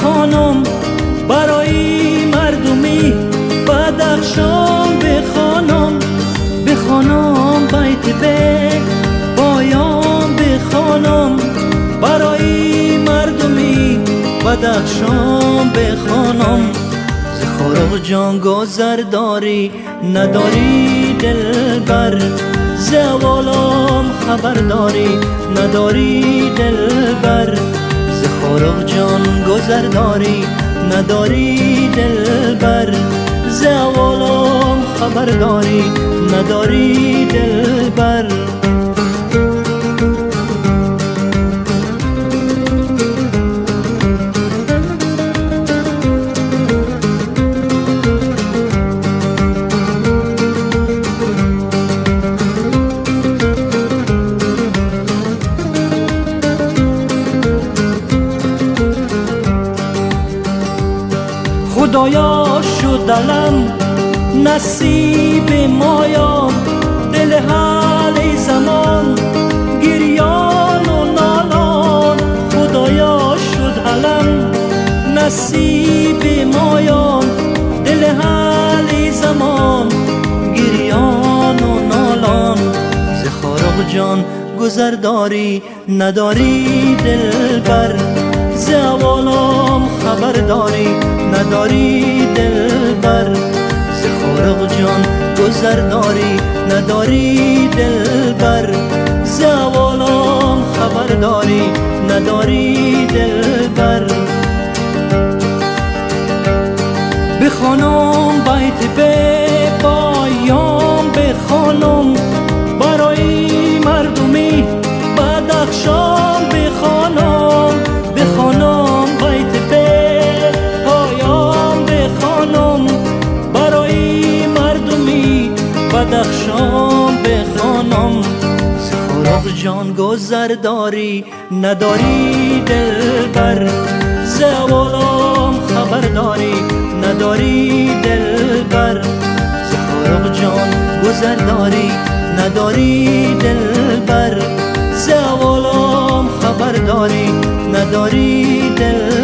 بخوانم برای مردمی بدخشان بخوانم بخوانم بیت به پایان بخوانم برای مردمی بدخشان بخوانم ز خارق جان گذر داری نداری دلبر ز احوالم خبر داری نداری دلبر ز خارق جان گذر داری نداری دلبر ز احوالم خبر داری نداری دلبر خدایا شد علم نصیب مایان دل حال زمان گریان و نالان خدایا شد علم نصیب مایان دل حال زمان گریان و نالان ز خارق جان گذر داری نداری دلبر ز احوالم خبر داری نداری دلبر ز خارق جان گذر داری نداری دلبر ز احوالم خبر داری نداری دلبر بخوانم بیت به پایان بخوانم برای مردمی بدخشان بخوانم بخوانم بیت به پایان بخوانم برای مردمی بدخشان بخوانم ز خارق جان گذر داری نداری دلبر ز احوالم خبر داری نداری دلبر ز خارق جان گذر داری نداری دلبر ز احوالم خبر داری نداری دلبر.